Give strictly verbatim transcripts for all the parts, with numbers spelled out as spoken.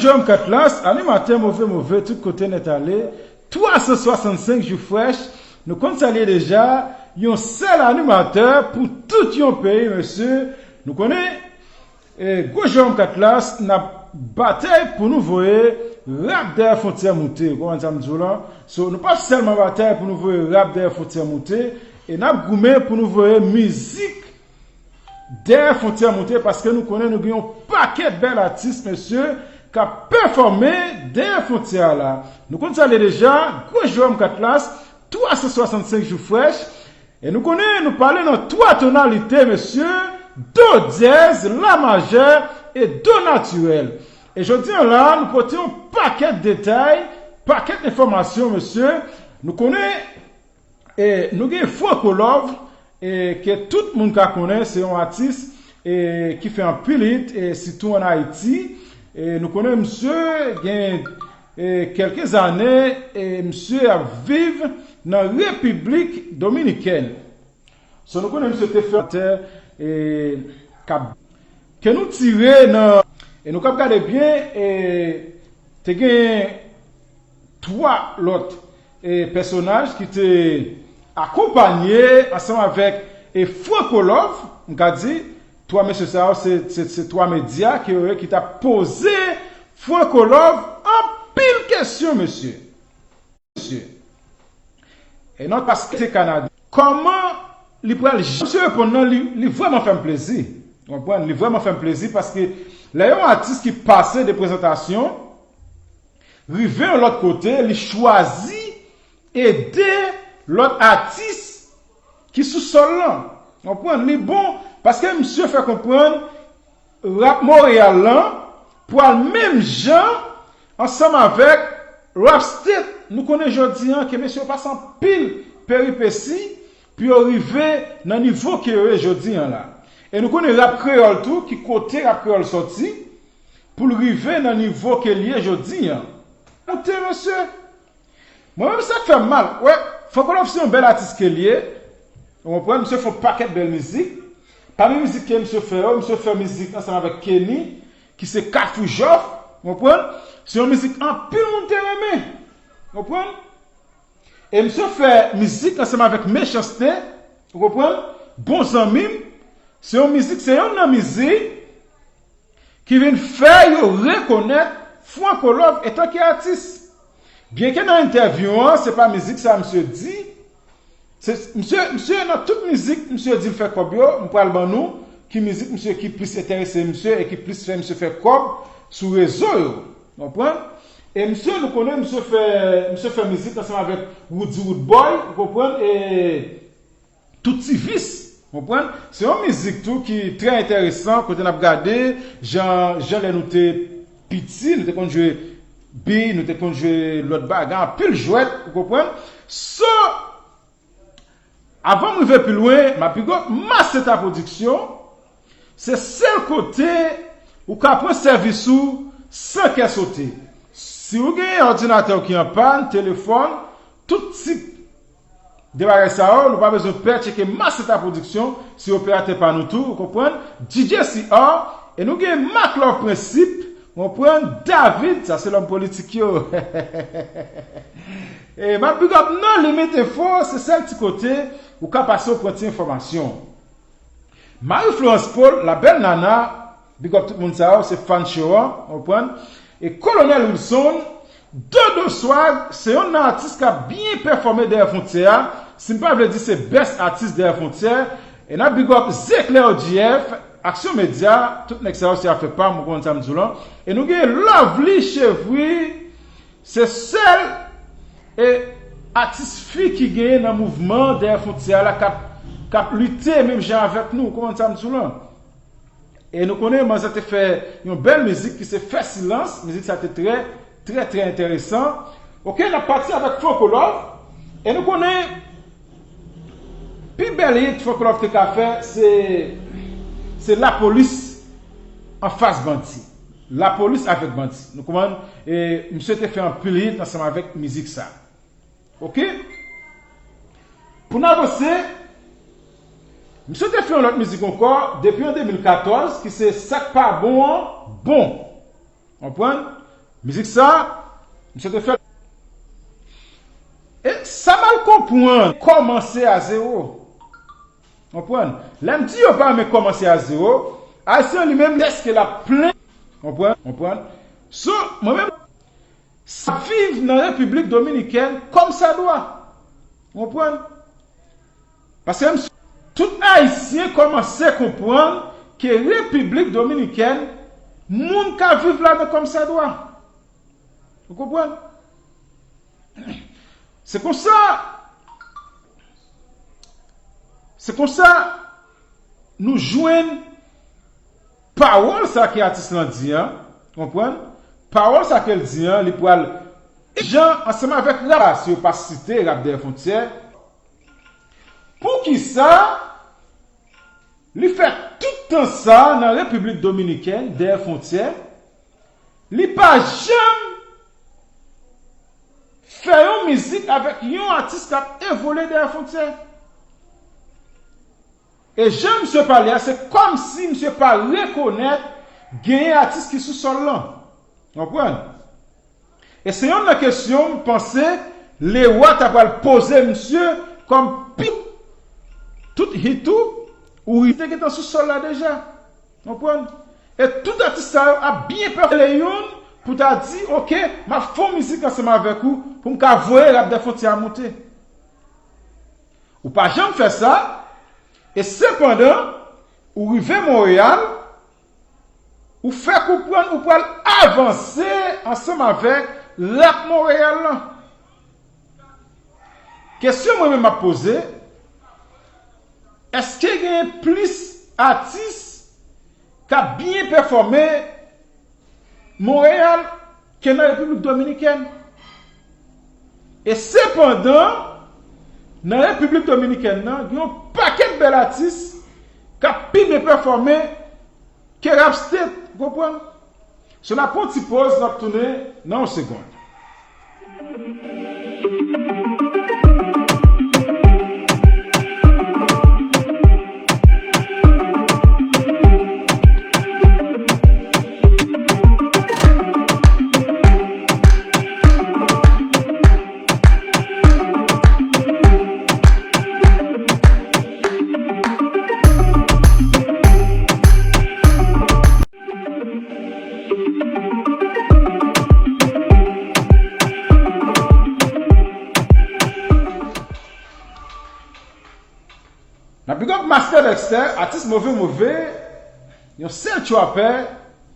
Jòm Katlas, animatè move move tout kote nèt ale, twa san swasannsenk jou frèch, nou konn sa l ye deja, yon sèl animatè pou tout yon peyi, mesye. Nou konnen, e, gwo Jòm Katlas, n ap batay pou nou voye rap dèyè fwontyè moute, ou konprann sa m di w lan? So, nou p ap sèlman batay pou nou voye rap dèyè fwontyè moute, e n ap goumen pou nou voye mizik dèyè fwontyè moute, paske nou konnen nou gen yon pakèt bèl atis, mesye, k ap pèfòme dèyè fwontyè a la. Nou konn sa l ye deja, gwo Jòm Katlas, twa san swasannsenk jou frèch, e nou konnen nou pale nan twa tonalite, mesye, do dyèz, la majè e do natirèl. E jodi a la, nou pote yon pakèt detay, pakèt enfòmasyon, mesye. Nou konnen E nou gen Franco Love, e ke tout moun ka konnen, se yon atis e ki fè anpil hit, e sitou ann Ayiti. E nou konnen misye gen e kèlke zane, e misye ap viv nan Repiblik Dominikèn. So nou konnen misye te fè e k ap ke nou tire nan, e nou k ap gade byen, e te gen twa lòt e pèsonaj ki te akonpanye ansanm avèk e Franco Love, m ka di, twa mesye sa yo se, se, se twa medya ke yo ye ki t ap poze Franco Love anpil kesyon, mesye. Mesye. E nan paske se Kanada. Kòman li pral j-, misye reponn nan, li, li vrèman fè m plezi. Ou konprann? Li vrèman fè m plezi paske lè yon atis ki pase de prezantasyon, rive yon lòt kote, li chwazi ede lòt atis ki sou sòl lan. Ou konprann? Li bon, paske misye fè konprann rap Monreyal lan pral menm jan ansanm avèk Rap State. Nou konnen jodi an ke mesye yo pase anpil peripesi pou yo rive nan nivo ke yo ye jodi an la. E nou konnen rap kreyòl tou, ki kote rap kreyòl sòti, pou l rive nan nivo ke l ye jodi an. Moute, mesye. Mwen menm, sa k fè m mal. Wè, Franco Love se yon bèl atis ke l ye. Ou konprann? Misye fè yon pakèt bèl mizik. Pami mizik ke misye fè yo, misye fè mizik ansanm avèk Kenny, ki se Kafou Jòf. Ou konprann? Se yon mizik anpil moun te renmen. Ou konprann? E misye fè mizik ansanm avèk Mechanste. Ou konprann? Bon zanmi m. Se yon mizik, se youn nan mizik ki vin fè yo rekonèt Franco Love etanke atis. Byenke nan entèvyou an, se pa mizik sa misye di, se, misye, misye nan tout mizik, misye di l fè kòb yo, m pral ban nou ki mizik misye ki plis enterese misye e ki plis fè misye fè kòb sou rezo yo. Konprann? E misye, nou konnen misye fè, misye fè mizik ansanm avèk Roody Roodboy, ou konprann? E Tout ti vis, konprann? Se yon mizik tou ki trè enteresan, kote n ap gade jan, jan lè nou te piti, nou te konn jwe bi, nou te konn jwe lòt bagay, anpil jwèt, ou konprann? So, avan m rive pi lwen, m ap big up Maseta Production, se sèl kote ou ka pran sèvis ou san kè sote. Si ou gen òdinatè w ki an pàn, telefòn, tout tip de bagay sa yo, nou pa bezwen pè, tcheke Maseta Production, se operatè pa nou tou, ou konprann? D J C R, e nou gen Mac Love Principe, ou konprann? David, sa se lòm politik yo. E m ap big up Non Limit Info, se sèl ti kote ou ka pase w pran ti enfòmasyon. Marie Florence Paul, la belle nana, big up tout moun sa yo, se fan show an, ou konprann? E Kolonèl Wilson, Dodo Swag, se youn nan atis k ap byen pèfòme dèyè fwontyè a. Si m pa vle di se best atis dèyè fwontyè, e n ap big up Zeclair O G F, Aksyon Medya, tout nèg sa yo se afè pa m, ou konprann sa m di w lan. E nou gen Lovely Chevry, se sèl e atis fi ki genyen nan mouvman dèyè fwontyè a la k ap, k ap lite menm jan avèk nou, ou konprann sa m di w lan. E nou konnen manzè te fè yon bèl mizik ki se Fè Silans, mizik sa te trè, trè, trè enteresan. Oke, n ap pati avèk Franco Love. E nou konnen pi bèl hit Franco Love te ka fè, se, se Lapolis anfas bandi. Lapolis avèk bandi. Nou konprann? E misye te fè anpil hit ansanm avèk mizik sa. Oke? Pou n avanse, misye te fè yon lòt mizik ankò depi an de mil katòz, ki se Sa k pa bon an bon. Konprann? Mizik sa, misye te fè. E sa m al konprann, kòmanse a zewo. Konprann? Lè m di yo pa renmen kòmanse a zewo, Ayisyen li menm dèske l ap plen. Konprann? Konprann? So, mwen menm, sa viv nan Repiblik Dominikèn kòmsadwa. Konprann? Paske m, tout Ayisyen kòmanse konprann ke Repiblik Dominikèn, moun ka viv ladan kòmsadwa. Ou konprann? Se konsa, se konsa nou jwenn pawòl sa ke atis lan di an, konprann? Pawòl sa ke l di an, li pral jan ansanm avèk rap la, si yo pa site rap dèyè fwontyè, poukisa li fè tout tan sa nan Repiblik Dominikèn, dèyè fwontyè, li pa janm fè yon mizik avèk yon atis k ap evolye dèyè fwontyè. E jan misye pale a, se kòmsi misye pa rekonèt genyen atis ki sou sòl lan. Konprann? E se yonn nan kesyon m panse Lewa ta pral poze misye kòm pi tout hit ou, ou te gentan sou sòl la deja. Konprann? E tout atis sa yo ap byen pèfòme youn pou ta di, "Oke, m ap fè yon mizik ansanm avèk ou pou m ka voye rap dèyè fwontyè a moute." Ou pa janm fè sa, e sepandan, ou rive Monreyal, ou fè konprann ou pral avanse ansanm avèk rap Monreyal lan. Kesyon mwen menm m ap poze, èske gen plis atis k ap byen pèfòme Monreyal ke nan Repiblik Dominikèn? E sepandan, nan Repiblik Dominikèn nan, gen yon pakèt bèl atis k ap pi byen pèfòme ke Rap State, ou konprann? So, n ap pran yon ti pòz, n ap tounen nan yon segonn. N ap big up Master Dexter, atis move move, yon sèl trapper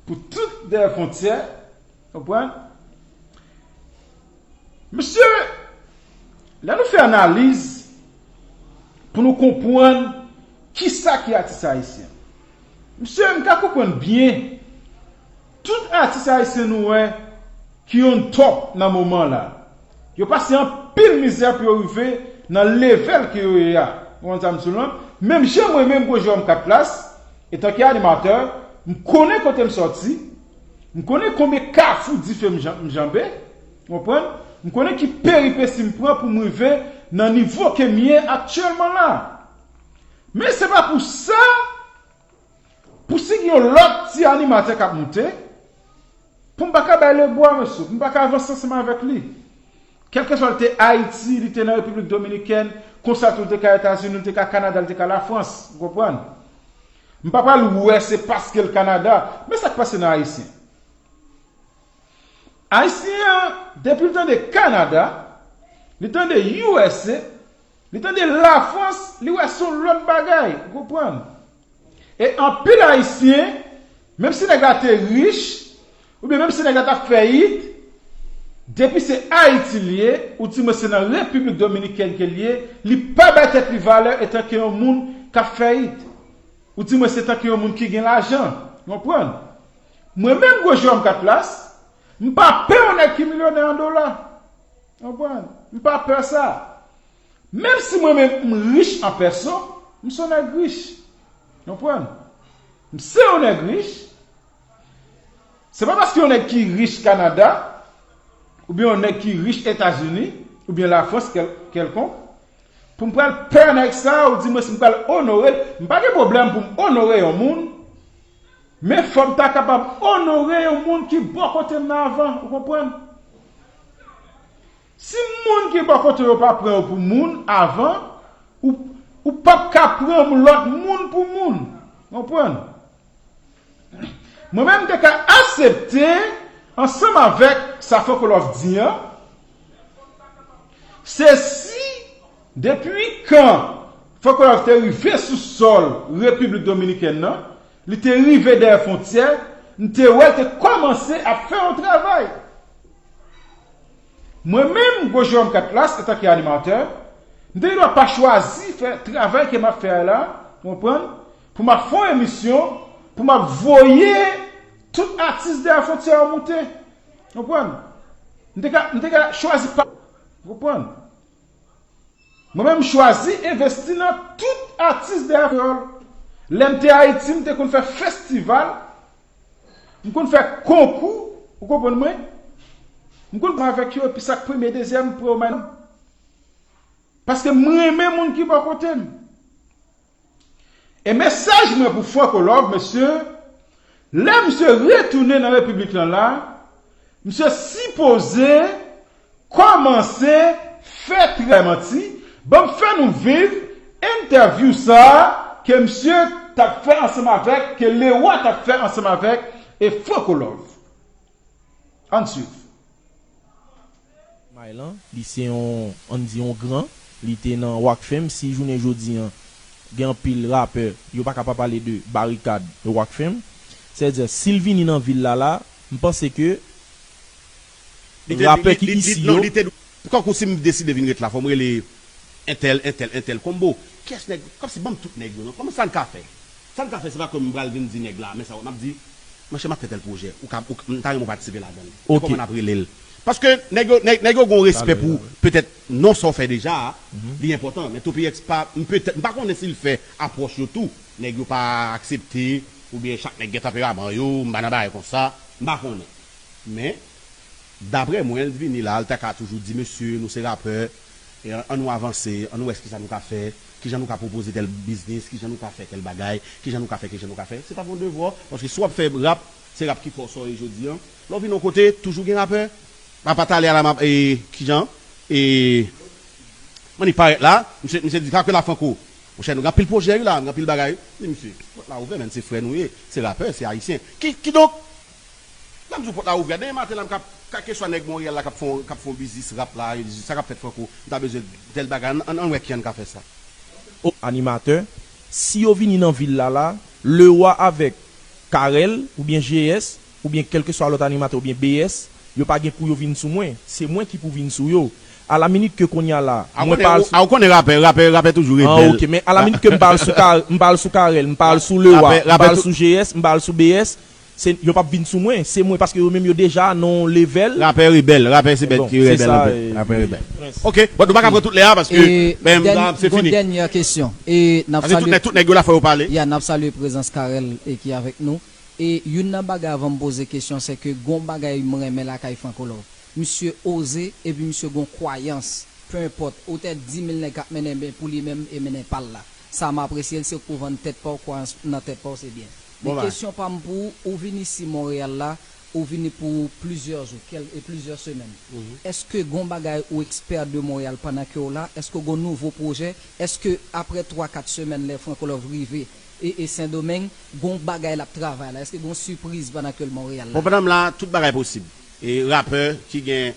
pou tout dèyè fwontyè, konprann? Mesye, lè nou fè analiz pou nou konprann kisa ki atis ayisyen. Mesye, m ka konprann byen tout atis ayisyen nou wè ki on top nan moman la. Yo pase anpil mizè pou yo rive nan level ke yo ye a. Ou konprann sa m di w lan? Menm jan mwen menm Gwo Jewòm Katlas, etanke animatè, m konnen kote m sòti, m konnen konbyen kafou dife m jan-, m janbe, ou konprann? M konnen ki peripesi m pran pou m rive nan nivo ke m ye aktyèlman la. Men se pa pou sa, pou si gen yon lòt ti animatè k ap moute, pou m pa ka bay lebwa, mesye, pou m pa ka avanse ansanm avèk li. Kèlkeswa li te Ayiti, li te nan Repiblik Dominikèn, konsa tou li te ka Etazini, li te ka Kanada, li te ka Lafrans, ou konprann? M pa pral wè se paske l Kanada, men sa k pase nan Ayisyen. Ayisyen an, depi l tande Kanada, li tande U S A, li tande Lafrans, li wè se yon lòt bagay, ou konprann? E anpil Ayisyen, menm si nèg la te rich, oubyen menm si nèg la t ap fè it, depi se Ayiti l ye, ou di mwen se nan Repiblik Dominikèn ke l ye, li pa bay tèt li valè etanke yon moun k ap fè it. Ou di mwen se tanke yon moun ki gen lajan, ou konprann? Mwen menm Gwo Jewòm Katlas, m pa pè yon nèg ki milyonè an dola. Ou konprann? M pa pè sa. Menm si mwen menm m rich an pèso, m se yon nèg rich. Ou konprann? M se yon nèg rich. Se pa paske yon nèg ki rich Kanada, oubyen yon nèg ki rich Etazini, oubyen Lafrans kèl-, kèlkonk, pou m pral pè nèg sa, ou di mwen si m pral onore l, m pa gen pwoblèm pou m onore yon moun, Men fò m ta kapab onore yon moun ki bò kote m nan avan, ou konprann? Si moun ki bò kote yo pa pran yo pou moun avan, ou, ou p ap ka pran lòt moun pou moun. Konprann? Mwen menm, m te ka aksepte ansanm avèk sa Franco Love di an, se si, depi kan Franco Love te rive sou sòl Repiblik Dominikèn nan, li te rive dèyè fwontyè, m te wè l te kòmanse ap fè yon travay. Mwen menm, Gwo Jerome Katlas, antanke animatè, m te gen dwa pa chwazi fè travay ke m ap fè a la, w konprann? Pou m ap fè yon emisyon, pou m ap voye tout atis dèyè fwontyè yo moute. W konprann? M te ka, m te ka chwazi pa. W konprann? Mwen menm, m chwazi envesti nan tout atis dèyè kreyòl. Lè m te Ayiti, m te konn fè festival, m konn fè konkou, ou konprann mwen? M konn pran avèk yo, epi sa k premye, dezyèm, m pran yo bay non. Paske m renmen moun ki bò kote m. E mesaj mwen pou Franco Love, mesye, lè misye retounen nan repiblik lan la, misye sipoze kòmanse fè travay manti, ban m fè nou viv entèvyou sa a ke misye t ap fè ansanm avèk, ke Lewa t ap fè ansanm avèk, e Franco Love. Ann swiv. May lan, li se yon, ann di yon gran, li te nan Rock Fm, si jounen jodi an, gen anpil rapè, yo pa ka pa pale de Barikad e Rock Fm. Sètadi, si l vini nan vil la la, m panse ke rapè ki isi yo. Non, li te, kankou si m deside vin ret la, fò m rele entèl, entèl, entèl, konbo. Kiyès nèg, kòmsi ban m tout nèg yo, non? Kòman sa n ka fè? Sa n ka fè, se pa ke m pral vin di nèg la, men sa, m ap di, monchè, m ap fè tèl pwojè, ou ka, ou, m ta renmen w patisipe ladan l. Men kòman n ap rele l? Paske nèg yo, nèg, nèg yo gen yon respè pou, petèt, non sa w fè deja a, li enpòtan, men Topi X pa, m petèt, m pa konnen si l fè apwòch yo tou, nèg yo pa aksepte, oubyen chak nèg gen tanperaman yo, m pa nan bagay konsa, m pa konnen. Men, daprè mwen, l vini la, l ta ka toujou di, mesye, nou se rapè, e an, ann nou avanse, ann nou wè kisa nou ka fè, kijan nou ka pwopoze tèl biznis, kijan nou ka fè tèl bagay, kijan nou ka fè, kijan nou ka fè. Se t ap yon devwa, paske si w ap fè rap, se rap ki fè w sa w ye jodi an. Lè w vin yon kote, toujou gen rapè. Apa talè a la, m ap, e, kijan? E, Mannik parèt la, misye, misye di, "Ka kwè la, Franco. Monchè, nou gen anpil pwojè, wi, la, nou gen anpil bagay." Di, "Misye, pòt la ouvè, menn, se frè nou ye, se rapè, se ayisyen." Ki, kidonk, lè m di w pòt la ouvè, demen maten la, m k ap, ka keswa nèg Monreyal la k ap fè yon, k ap fè yon biznis rap la, yo di, "Sa k ap fèt, Franco? M ta bezwen tèl bagay, ann, ann, ann wè ki ann ka fè sa." O, animatè, si yo vini nan vil la la, Lewa avèk Carel, oubyen G S, oubyen kèlkeswa lòt animatè, oubyen B S, yo pa gen pou yo vin sou mwen. Se mwen ki pou vin sou yo. A la minit ke kounye a la, mwen pa al sou. A, ou konnen rapè, rapè, rapè toujou rebèl. Ah, ok, men a la minit ke m pa al sou Ka-, m pa al sou Carel, m pa al sou Lewa, m pa al sou G S, m pa al sou B S, se, yo p ap vin sou mwen. Se mwen, paske yo menm yo deja nan yon level. Rapè rebèl, rapè se bèt ki rebèl anpil. Rapè rebèl. Ok, bon, nou pa ka pran tout lè a, paske, ben, se fini. Dènyè kesyon. E n ap salye, tout nèg yo la fò yo pale. Ya, n ap salye prezans Carel e ki avèk nou. E youn nan bagay, avan m poze kesyon, se ke gon bagay m renmen lakay Franco Love. Misye oze, epi misye gon kwayans. Peu importe, ou te di mil nèg k ap mennen men pou li menm e mennen pa l la. Sa m apresye l, si w pou vann tèt pa w, kwayans nan tèt pa w, se byen. Men kesyon pa m pou ou, ou vin isi Monreyal la, ou vini pou plizyè jou, kèl-, e plizyè semèn. Èske gon bagay ou ekspè de Monreyal pandan ke w la? Èske gon nouvo pwojè? Èske aprè twa, kat semèn lè Franco Love rive, e, e Sendomeng, gon bagay l ap travay la? Èske gon sipriz pandan ke l Monreyal la? Bon, pandan m la, tout bagay posib. E rapè ki gen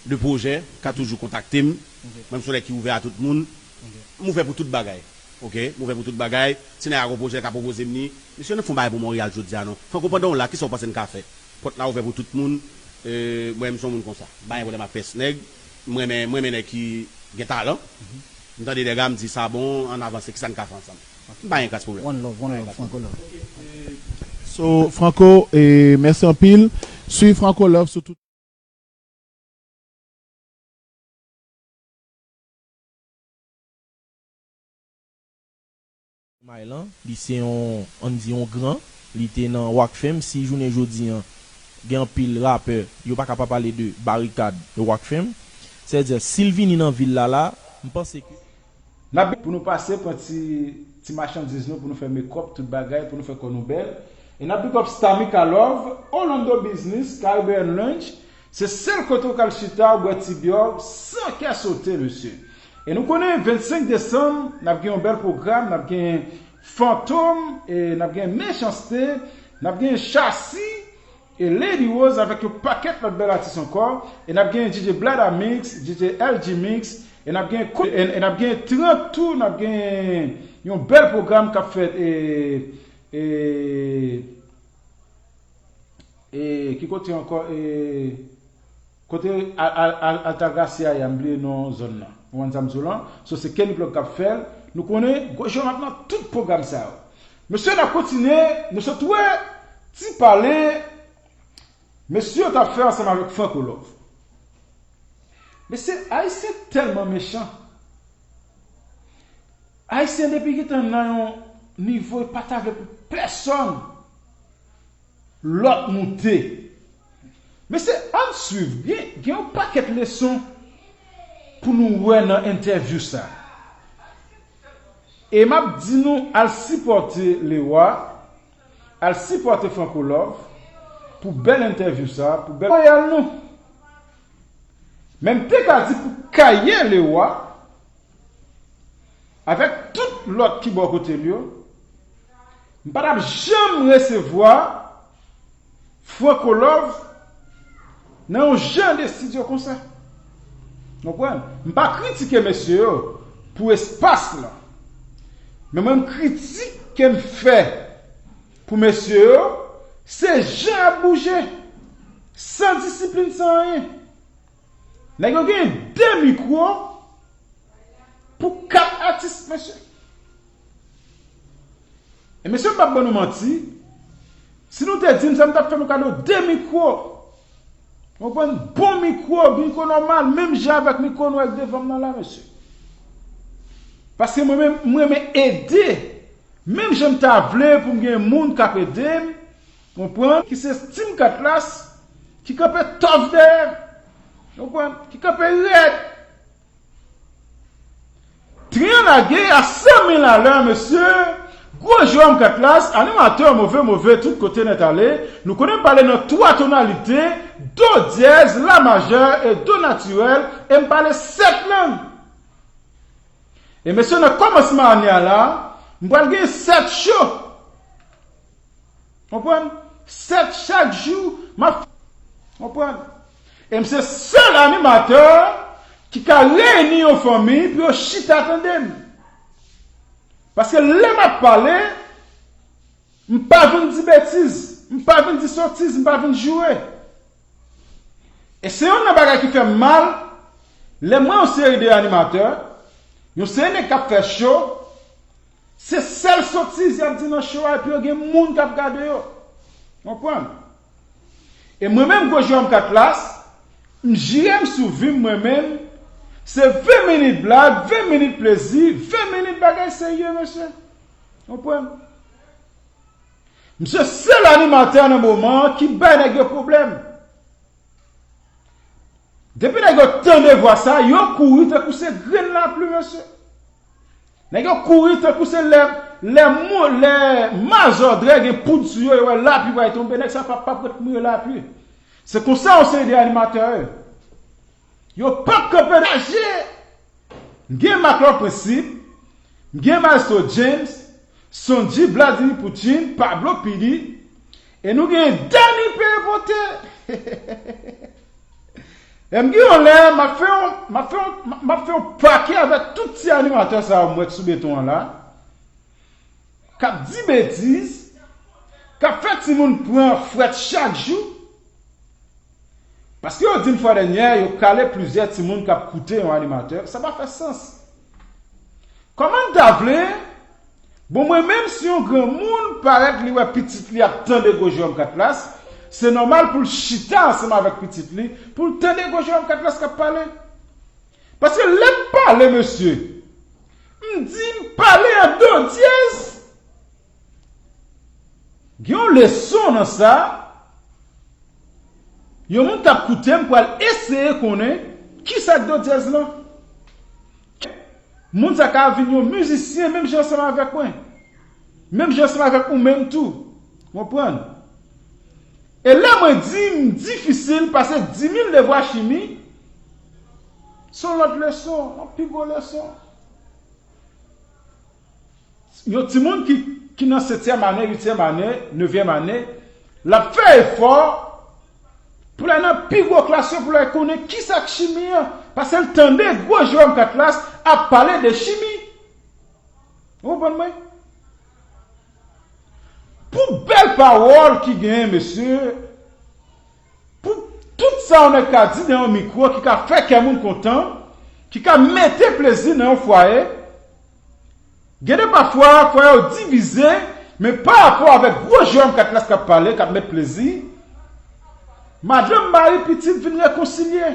de pwojè ka toujou kontakte m. Ok. Mwen, m se yon nèg ki ouvè a tout moun. Ok. M ouvè pou tout bagay. Ok? M ouvè pou tout bagay. Si nèg la gon pwojè, l ka pwopoze m li. Mesye, nou fè yon bagay pou Monreyal jodi a, non. Franco, pandan w la, kisa w panse n ka fè? Pòt la ouvè pou tout moun. E, mwen, m se yon moun konsa. M pa gen pwoblèm ak pès nèg. M renmen, m renmen nèg ki gen talan. M tande dega, m di sa bon, ann avanse, kisa n ka fè ansanm? M pa gen kras pwoblèm. One love, one love, Franco Love. So, Franco, e, mèsi anpil. Swiv Franco Love sou tout. May lan, li se yon, ann di yon gran, li te nan Rock Fm, si jounen jodi an, gen anpil rapè, yo pa ka pa pale de Barikad e Rock Fm. Sètadi, si l vini nan vil la la, m panse ke. N ap pou nou pase pran ti, ti machandiz nou, pou nou fè mekòp, tout bagay, pou nou fè kò nou bèl. N ap big up Stamika Love, Orlando Business, Caribbean Lunch. Se sèl kote w ka al chita, w bwè ti byè w san kè sote, mesye. E nou konnen vennsenk desanm, n ap gen yon bèl pwogram, n ap gen Fantom, e n ap gen Mechanste, n ap gen Chasi, e Lady Rose avèk yon pakèt lòt bèl atis ankò. E n ap gen D J Blada Mix, D J L G Mix, e n ap gen ko- e, e n ap gen trant tou, n ap gen yon bèl pwogram k ap fèt e, e, e ki kote ankò? E kote Al- Al- Al- Altagracia a ye a, m bliye non zòn nan. Ou konprann sa m di w lan? So se Kenny Plug k ap fè l. Nou konnen Gwo Jwè M ap nan tout pwogram sa yo. Mesye, n ap kontinye. Nou sot wè ti pale mesye yo t ap fè ansanm avèk Franco Love. Mesye, Ayisyen tèlman mechan. Ayisyen depi gentan nan yon nivo, e pa ta vle pou pèsonn lòt moute. Mesye, ann swiv. Gen, gen yon pakèt leson pou nou wè nan entèvyou sa. E m ap di nou al sipòte Lewa, al sipòte Franco Love pou bèl entèvyou sa, pou bèl loyal nou. Men m te ka di pou Kaye Lewa, avèk tout lòt ki bò kote l yo, m pa t ap janm resevwa Franco Love nan yon jan de estidyo konsa. Konprann? M pa kritike mesye yo pou espas lan. Men mwen, m kritik ke m fè pou mesye yo, se jan y ap bouje, san disiplin, san anyen. Nèg yo gen de mikwo pou kat atis, mesye. E mesye, m p ap ban nou manti, si nou te di m sa, m t ap fè nou kado de mikwo. Ou konprann? Bon mikwo, mikwo nòmal, menm jan avèk mikwo nou wè k devan m nan la, mesye. Paske mwen menm, m renmen ede. Menm jan m ta vle pou m gen moun k ap ede m, konprann, ki se Team Katlas, ki kanpe tòf dèyè m. Konprann? Ki kanpe rèd. Tren an lage a san mil alè, mesye. Gwo Jwè M Katlas, animatè move move tout kote nèt ale. Nou konnen m pale nan twa tonalite, do dyèz, la majè e do natirèl, e m pale sèt lang. E mesye, nan kòmansman ane a la, m pral gen sèt cho. Konprann? Sèt chak jou, m ap, konprann? E m se sèl animatè ki ka reyini yon fanmi pou yo chita tande m. Paske lè m ap pale, m pa vin di betiz, m pa vin di sotiz, m pa vin joure. E se youn nan bagay ki fè m mal, lè m wè yon seri de animatè, yon seri nèg k ap fè cho, se sèl sotiz y ap di nan cho a, epi yo gen moun k ap gade yo. Konprann? E mwen menm, Gwo Jwè M Katlas, m jire m sou vi m mwen menm, se ven minit blag, ven minit plezi, ven minit bagay serye, mesye. Konprann? M se sèl animatè nan moman an ki bay nèg yo pwoblèm. Depi nèg yo tande vwa sa, yo kouri tankou se grenn lapli, mesye. Nèg yo kouri tankou se lè, lè mo-, lè mazòdrè gen poud sou yo, yo wè lapli pral tonbe, nèg sa p ap, p ap ret mouye lapli. Se konsa yon seri de animatè yo. Yo p ap kanpe nan je. M gen Marc Law Principe, m gen Maestro James, Sonji Vladimir Poutine, Pablo Pidi, e nou gen Danny P Pote. E m gen yon lè, m ap fè yon, m ap fè yon, m ap fè yon pake avèk tout ti animatè sa yo m wè k sou beton an la, k ap di betiz, k ap fè timoun pran frèt chak jou. Paske yo di m fwa dènyè, yo kale plizyè timoun k ap koute yon animatè. Sa pa fè sans. Kòman n ta vle? Bon, mwen menm, si yon granmoun parèt li wè pitit li ap tande Gwo Jwè M Katlas, se nòmal pou l chita ansanm avèk pitit li, pou l tande Gwo Jwè M Katlas k ap pale. Paske lè m pale, mesye, m di m pale an do dyèz. Gen yon leson nan sa. Yon moun k ap koute m pral eseye konnen kisa k do dyèz lan. Moun sa ka vin yon mizisyen menm jan ansanm avèk mwen. Menm jan ansanm avèk ou menm tou. Konprann? E lè mwen di m difisil pase di mil devwa chimi, se yon lòt leson, yon pi gwo leson. Yon timoun ki, ki nan setyèm ane, uityèm ane, nevyèm ane, l ap fè efò pou l al nan pi gwo klas yo, pou l al konnen kisa k chimi an. Paske l tande gwo Jerome Katlas ap pale de chimi. Ou konprann mwen? Pou bèl pawòl ki genyen, mesye, pou tout sa yon nèg ka di nan yon mikwo, ki ka fè kè moun kontan, ki ka mete plezi nan yon fwaye, gen de pafwa, fwaye yo divize, men pa rapò avèk gwo Jerome Katlas k ap pale, k ap met plezi, madanm, mari, pitit vin rekonsilye.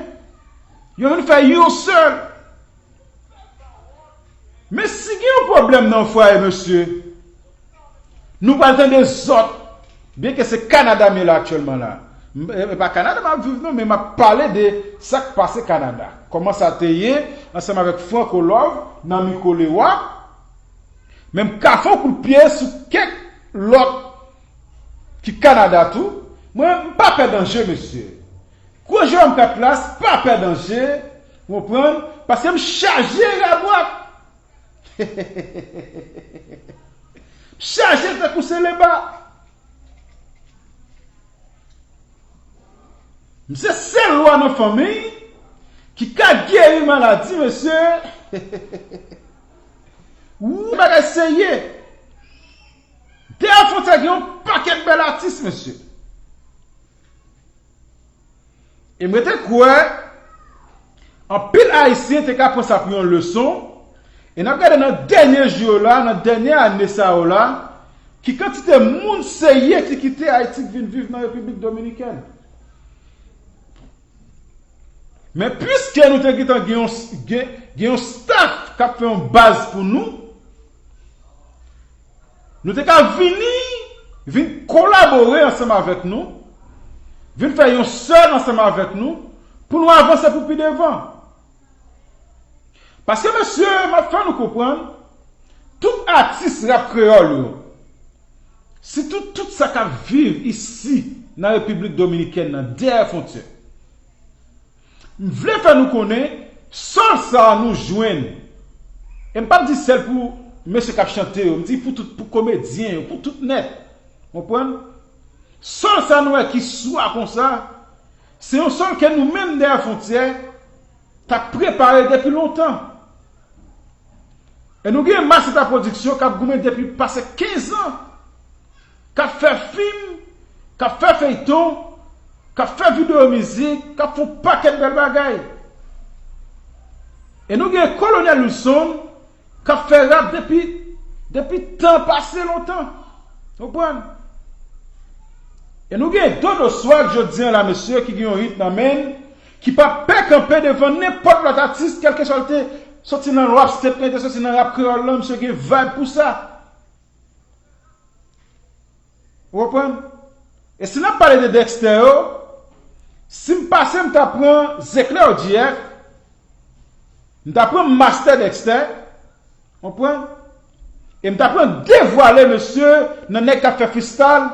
Yo vin fè yon sèl. Men si gen yon pwoblèm nan yon fwaye, mesye, nou pral tande zòt, byenke se Kanada m ye la aktyèlman la. M, e, e pa Kanada m ap viv non, men m ap pale de sa k pase Kanada. Kòman sa te ye ansanm avèk Franco Love nan mikwo Lewa. Men m ka fè yon kout pye sou kèk lòt ki Kanada tou. Mwen, m pa pè danje, mesye. Gwo Jerome Katlas pa pè danje, ou konprann? Paske m chaje rabwat. M chaje tankou se leba. M se sèl lwa nan fanmi ki ka geri maladi, mesye. Wi, bagay serye. Dèyè fwontyè gen yon pakèt bèl atis, mesye. E m rete kwè, anpil Ayisyen te ka pran sa pou yon leson, e n ap gade nan dènye jou yo la, nan dènye ane sa yo la, ki kantite moun serye ki kite Ayiti k vin viv nan Repiblik Dominikèn. Men piske nou te gentan gen yon, gen, gen yon staff k ap fè yon baz pou nou, nou te ka vini, vin kolabore ansanm avèk nou, vin fè yon sèl ansanm avèk nou, pou nou avanse pou pi devan. Paske, mesye, m ap fè nou konprann, tout atis rap kreyòl yo, sitou tout sa k ap viv isi nan Repiblik Dominikèn nan, dèyè fwontyè, m vle fè nou konnen, sòl sa a nou jwenn. E m p ap di sèl pou mesye k ap chante yo, m di pou tout, pou komedyen yo, pou tout nèt. Konprann? Sòl sa nou wè ki swa konsa, se yon sòl ke nou menm dèyè fwontyè t ap prepare depi lontan. E nou gen Masita Pwodiksyon k ap goumen depi pase kenz an, k ap fè fim, k ap fè feyton, k ap fè videyo mizik, k ap fè yon pakèt bèl bagay. E nou gen Kolonèl Wilson k ap fè rap depi, depi tan pase lontan. Konprann? E nou gen Dodo Swag jodi a la, mesye, ki gen yon hit nan men l, ki pa pè kanpe devan nenpòt lòt atis, kèlkeswa l te soti nan rap state lan, te soti nan rap kreyòl lan, misye gen vibe pou sa. Ou konprann? E si n ap pale de Dexter yo, si m pase m ta pran Zeklè O G F, m ta pran Master Dexter, konprann? E m ta pran Devwale, mesye, nan nèg k ap fè freestyle.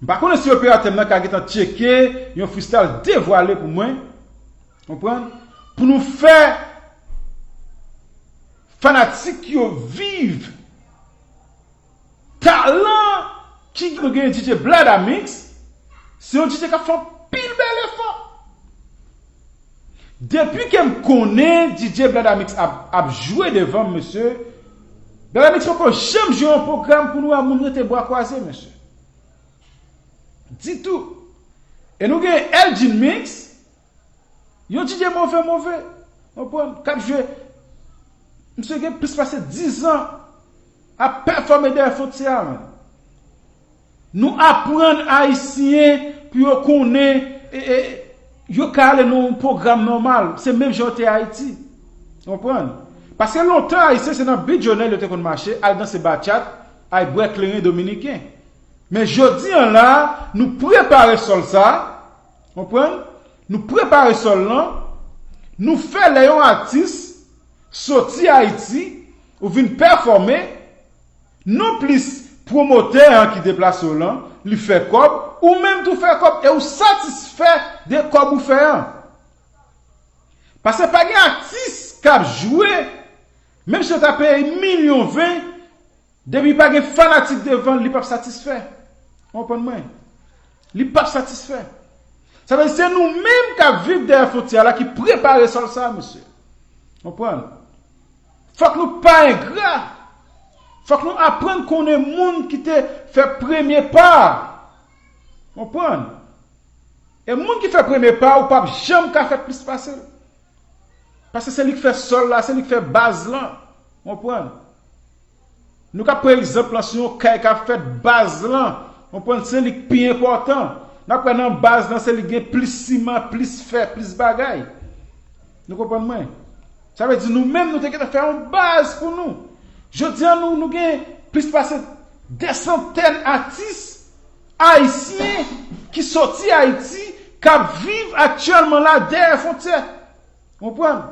M pa konnen si operatè m nan ka gentan tcheke yon freestyle Devwale pou mwen. Konprann? Pou nou fè fanatik yo viv talan ki nou gen. D J Bladamix, se yon D J k ap fè anpil bèl efò. Depi ke m konnen D J Bladamix ap, ap jwe devan m, mesye, Bladamix poko janm jwe yon pwogram pou nou wè moun rete bra kwaze, mesye. Ditou. E nou gen Elgin Mix, yon D J move, move, konprann, k ap jwe. Misye gen plis pase diz an ap pèfòme dèyè fwontyè a, man. Nou aprann Ayisyen pou yo konnen, e, e, yo ka ale nan yon pwogram nòmal. Se menm jan yo te Ayiti. Konprann? Paske lontan Ayisyen se nan bidjonèl yo te konn mache, al danse batchat, al bwè kleren dominiken. Men jodi a la, nou prepare sòl sa, konprann? Nou prepare sòl lan, nou fè lè yon atis soti Ayiti, ou vin pèfòme, non plis pwomotè an ki deplase w lan, li fè kòb, ou menm tou fè kòb, e ou satisfè de kòb ou fè an. Paske pa gen atis k ap jwe, menm si yo ta peye milyon ven, depi pa gen fanatik devan l, li p ap satisfè. Ou konprann mwen? Li p ap satisfè. Sa vle di se nou menm k ap viv dèyè fwontyè la ki prepare sòl sa, mesye. Konprann? Fòk nou pa engra. Fòk nou aprann konnen moun ki te fè premye pa. Konprann? E moun ki fè premye pa, ou p ap janm ka fè plis pase l. Paske se li k fè sòl la, se li k fè baz lan. Konprann? Nou ka pran egzanp lan sou yon kay k ap fèt, baz lan. Konprann? Se li k pi enpòtan. N ap wè nan baz lan, se li k gen plis siman, plis fè, plis bagay. Nou konprann mwen? Sa vle di nou menm, nou te gentan fè yon baz pou nou. Jodi a, nou, nou gen plis pase de santèn atis ayisyen ki soti Ayiti, k ap viv aktyèlman la dèyè fwontyè. Konprann?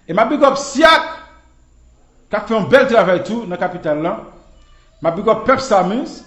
E m ap big up Syak, k ap fè yon bèl travay tou nan kapital lan. M ap big up Pèp Samus,